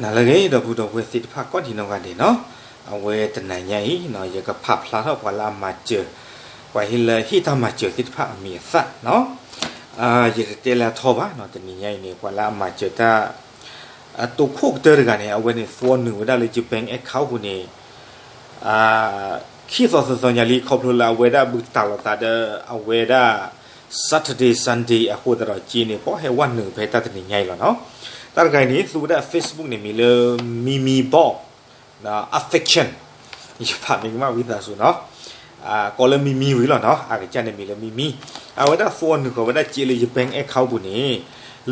နၤလၢအဂ့ၤ ဒီပုၢ်ဒီဝဲၢ်သ့ၣ်တဖၣ်ကိးဒံးနီၢ်ဂၤဒဲးနီၤ, အဝဲတနၤညါအံၤနီၤ ယကဖးဖျါထီၣ်ပှၤလၢအမၤစၢၤ, ပှၤဟ့ၣ်လၢဟ့ၣ်တၢ်မၤစၢၤသ့ၣ်တဖၣ်အမံၤအသၣ်နီၤ, ယတတဲလၢအထီဘၣ်နီၤ, တနံၤညါအံၤန့ၣ် ပှၤလၢအမၤစၢၤတၢ် အတိာ်ခိၣ်ကတၢၢ်တဂၤန့ၣ် အဝဲန့ၣ် သွီနုာ်ဝဲဒၣ်လၢယ bank account ပူၤန့ၣ် ခံသီသၢသီညါလံ ခီဖျိလၢအဝဲဒၣ်ဘုးတၢ်လိာ်သးဒီး အဝဲဒၣ် Saturday Sunday အဃိသတးဒီး က့န့ၣ် ပှၤဟဲဝဲနုာ်ဖဲတၢ်တနံၤညါအံၤလီၤနီၤ. တၢ်တဂၤအံၤန့ၣ် သူဝဲဒၣ် Facebook န့ၣ် မံၤလၢ Mimi Ball Affection, ယဖးမ့ၢ်ကမၣ်ဝံသးစူၤနီၤ, ကိးလၢ Mimi ဝံၤလီၤနီၤ, အကစၢ်န့ၣ်မံၤလၢ Mimi, အဝဲဒၣ်သွီနုာ်ဃီၤဝဲဒၣ်က့လၢယ bank account ပူၤန့ၣ်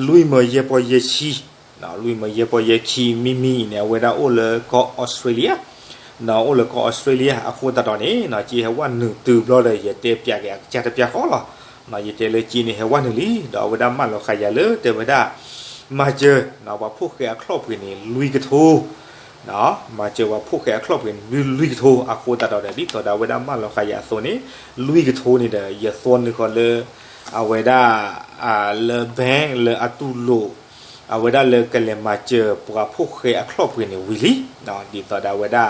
လွံၢ်မၢယဲၢ်ပီၢ်ယဲၢ်ဆံ လွံၢ်မၢယဲၢ်ပီၢ်ယဲၢ်ဆံ Mimi အံၤန့ၣ် အဝဲဒၣ်အိၣ်လၢကီၢ်အီစထြ့လယါ, အိၣ်လၢကီၢ်အီစထြ့လယါ အဃိသတးဒီးန့ၣ် က့ဟဲဝဲနုာ်တုၤဘျီဒီး ယတဲပၠးက့ၤအကစၢ်တပျၢ်ဃီလီၤ. ယတဲလၢက့န့ၣ် ဟဲဝဲနုာ်လံ ဒီးအဝဲဒၣ်မၢလီၤဃာ်ယၤလၢတဲဝဲဒၣ် မၤစၢၤ ပှၤဖိၣ်ဃဲအချီၣ်ပှ့ၤန့ၣ် လွံၢ်ကထိ မၤစၢၤပှၤဖိၣ်ဃဲအချီၣ်ပှ့ၤန့ၣ် လွံၢ်ကထိ အဃိသတးဒီး ဒ်သိးဒီးအဝဲဒၣ်မၢလီၤဃာ်ယၤအသိးန့ၣ် လွံၢ်ကထိန့ၣ်ဒီး ယသွီနုာ်ဃီၤလၢ အဝဲဒၣ် လၢ bank လၢအတူၢ်လိာ် အဝဲဒၣ်လၢကလဲၤမၤစၢၤပှၤဖိၣ်ဃဲအချီၣ်ပှ့ၤန့ၣ်ဝံၤလံ, ဒ်သိးဒီးအဝဲဒၣ်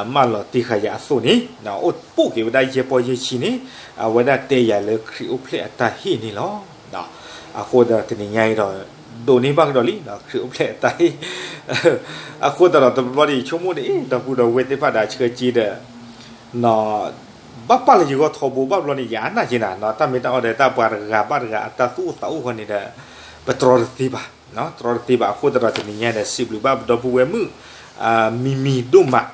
မၢလီၤတ့ၢ်ဃာ်ယၤအသိးန့ၣ် အိၣ်ပိာ်က့ၤဝဲဒၣ်ယဲၢ်ပီၢ်ယဲၢ်ဆံန့ၣ် အဝဲဒၣ်တဲယၤလၢခရံာ်အိၣ်ဖျဲၣ်အတၢ်ဟ့ၣ်န့ၣ်လီၤ. အဃိသတးဒီးတနံၤညါအံၤဒီး ဒိးန့ၢ်ဘၣ်ကဒီးလံ ခရံာ်အိၣ်ဖျဲၣ်အတၢ်ဟ့ၣ် အဃိသတးဒီးတဘျီဒီး ယဆိကမိၣ်ဒ်အံၤ ဒီပုၢ်ဒီဝဲၢ်သ့ၣ်တဖၣ်ဒီးဆှၢက့ဒီး ဘၣ်ပာ်လၢယဂီၢ်ထီဘိဘၣ်ဘျီန့ၣ် ယအါနၢ်က့နၤနီၤ, တၢ်မ့ၢ်တၢ်အီၣ်ဒီးတၢ်ပှၤတဂၤဘၣ်တဂၤအတၢ်သူၣ်အိၣ်သးအိၣ်ဃီန့ၣ်ဒီး ပတြီတသ့ဘၣ်, တြီတသ့ဘၣ်. အဃိသတးဒီးတနံၤညါဒီး စံးဘျုးဘၣ်ပဒီပုၢ်ဝဲၢ်မုၣ် မံၤမံၤဒိၣ်မး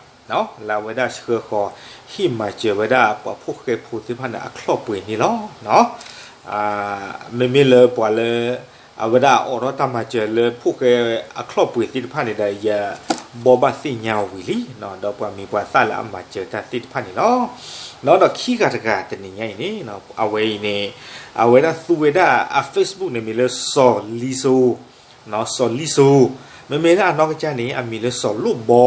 လၢအဝဲဒၣ်ဆှၢဃီၤ ဟ့ၣ်မၤစၢၤဝဲဒၣ်ပှၤဖိၣ်ဃဲဖိသ့ၣ်တဖၣ်န့ၣ် အချီၣ်ပှ့ၤန့ၣ်လီၤ. မ့မ့ၢ်လၢပှၤလၢ အဝဲဒၣ်အိးထီၣ်တၢ်မၤစၢၤလၢဖိၣ်ဃဲအချီၣ်ပှ့ၤသ့ၣ်တဖၣ်န့ၣ်ဒီး ယဘိးဘၣ်သ့ၣ်ညါအီၤဝံၤလံ, ဒီးပှၤမံၤပှၤသၣ်လၢအမၤစၢၤတၢ်သ့ၣ်တဖၣ်န့ၣ်လီၤ. ဒီးခံဂၤတဂၤတနံၤညါအံၤန့ၣ် အဝဲအံၤန့ၣ် အဝဲဒၣ်သူဝဲဒၣ်အ Facebook န့ၣ်မံၤလၢ စီၤလံစိ, စီၤလံစိ, မ့မ့ၢ်လၢအနီၢ်ကစၢ်န့ၣ် အမံၤလၢစီၤလိၣ်ဘီ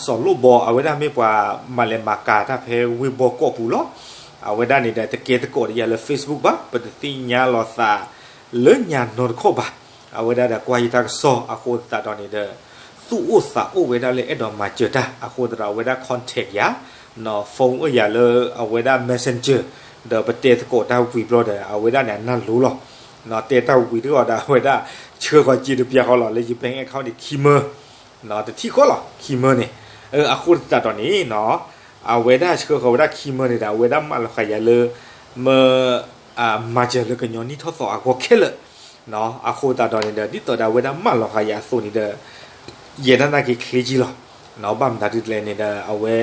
စီၤလိၣ်ဘီ အဝဲဒၣ်မ့ၢ်ပှၤမၤလဲၤမၤကၤတၢ်ဖဲဝ့ၢ်ဘီကီၢ်ပူၤလီၤ. အဝဲဒၣ်န့ၣ်ဒီးတကဲသကိးဒီးယၤလၢ Facebook ဘၣ်, ပတသ့ၣ်ညါလီၤသးလၢညါနီတခီၣ်ဘၣ်. အဝဲဒၣ်ဒီးကွၢ်ယတၢ်ကစီၣ်အဃိသတးဒီးန့ၣ်ဒီး သူၣ်အိၣ်သးအိၣ်ဝဲဒၣ်လၢအဲၣ်ဒိးမၤစၢၤတၢ်အဃိသတးဒီး အဝဲဒၣ် contact ယၤ, phone အိၣ်ယၤလၢအဝဲဒၣ် Messenger ဒီးပတဲသကိးတၢ်ဝံၤဘျီဒီး အဝဲဒၣ်န့ၣ်အနၢ်လိၤလီၤ. တဲတၢ်ဝံၤတဂီၢ်ဒီး အဝဲဒၣ်ဆှၢဃီၤစ့တပျၢ်ဃီလီၤ လၢယ bank account န့ၣ် ခံမၢ တထံၣ်ဃီလီၤ ခံမၢန့ၣ်. အဃိသတးဒီးန့ၣ် အဝဲဒၣ်ဆှၢဃီၤဝဲဒၣ်ခံမၢန့ၣ်ဒီး အဝဲဒၣ်မၢလီၤဃာ်ယၤလၢ မၢ မၤစၢၤလၢကညီနံၣ်ထီၣ်သီအဂီၢ်ခဲလၢာ်. အဃိသတးဒီးန့ၣ်ဒီး ဒ်သိးဒီးအဝဲဒၣ်မၢလီၤဃာ်ယၤအသိးန့ၣ်ဒီး ယဲဒၣ်နာ်က့ချ့ကံလီၤ. ဘၣ်မနုၤဒ်လဲၣ်န့ၣ်ဒီး အဝဲ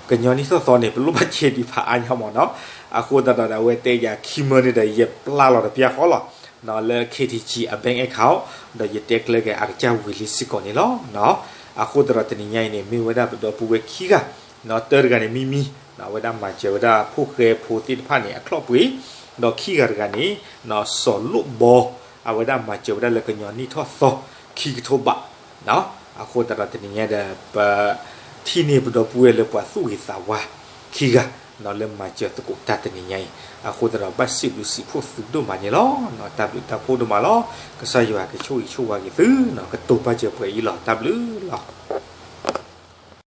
ကညီနံၣ်ထီၣ်သီန့ၣ် ပလိၣ်ဘၣ်စ့ဒံးဖးအါညါမၢ်နီၤ. အဃိသတးဒီး အဝဲတဲယၤခံမၢန့ၣ်ဒီး ယပျၢ်လီၤတပျၢ်ဃီလီၤ လၢ K T G အ bank account ဒီးယတဲကျၢၤက့ၤအကစၢ်ဝံၤလံစ့ၢ်ကီးန့ၣ်လီၤ. အဃိသတးဒီးတနံၤညါအံၤန့ၣ် မ့ၢ်ဝဲဒၣ်ပဒီပုၢ်ဝဲၢ်ခံဂၤ တၢတဂၤန့ၣ် မံမံ အဝဲဒၣ်မၤစၢၤဝဲဒၣ်ဖိၣ်ဃဲဖိသ့ၣ်တဖၣ်န့ၣ် အချီၣ်ပှ့ၤ, ဒီးခံဂၤတဂၤန့ၣ် စီၤလိၣ်ဘီ အဝဲဒၣ်မၤစၢၤဝဲဒၣ်လၢကညီနံၣ်ထီၣ်သီ ခံကထိဘး အဃိသတးဒီးတနံၤညါဒီး ပထံၣ်န့ၢ်ပဒီပုၢ်ဝဲၢ်လၢပှၤသူၣ်ဂ့ၤသးဝါခံဂၤ လၢမၤစၢၤသကိးတၢ်တနံၤညါအံၤ အဃိသတးဒီးဘၣ်စံးဘျုးစံးဖှိၣ်သုဒိၣ်မးန့ၣ်လီၤ. တၢ်ဘျုးတၢ်ဖှိၣ်ဒိၣ်မးလီၤ. ကစၢ်ယွၤကဆိၣ်ဂ့ၤဆိၣ်ဝါက့ၤသု ကတိၤပာ်စၢၤပှဲၤအံၤလီၤ. တၢ်ဘျုးလီၤ.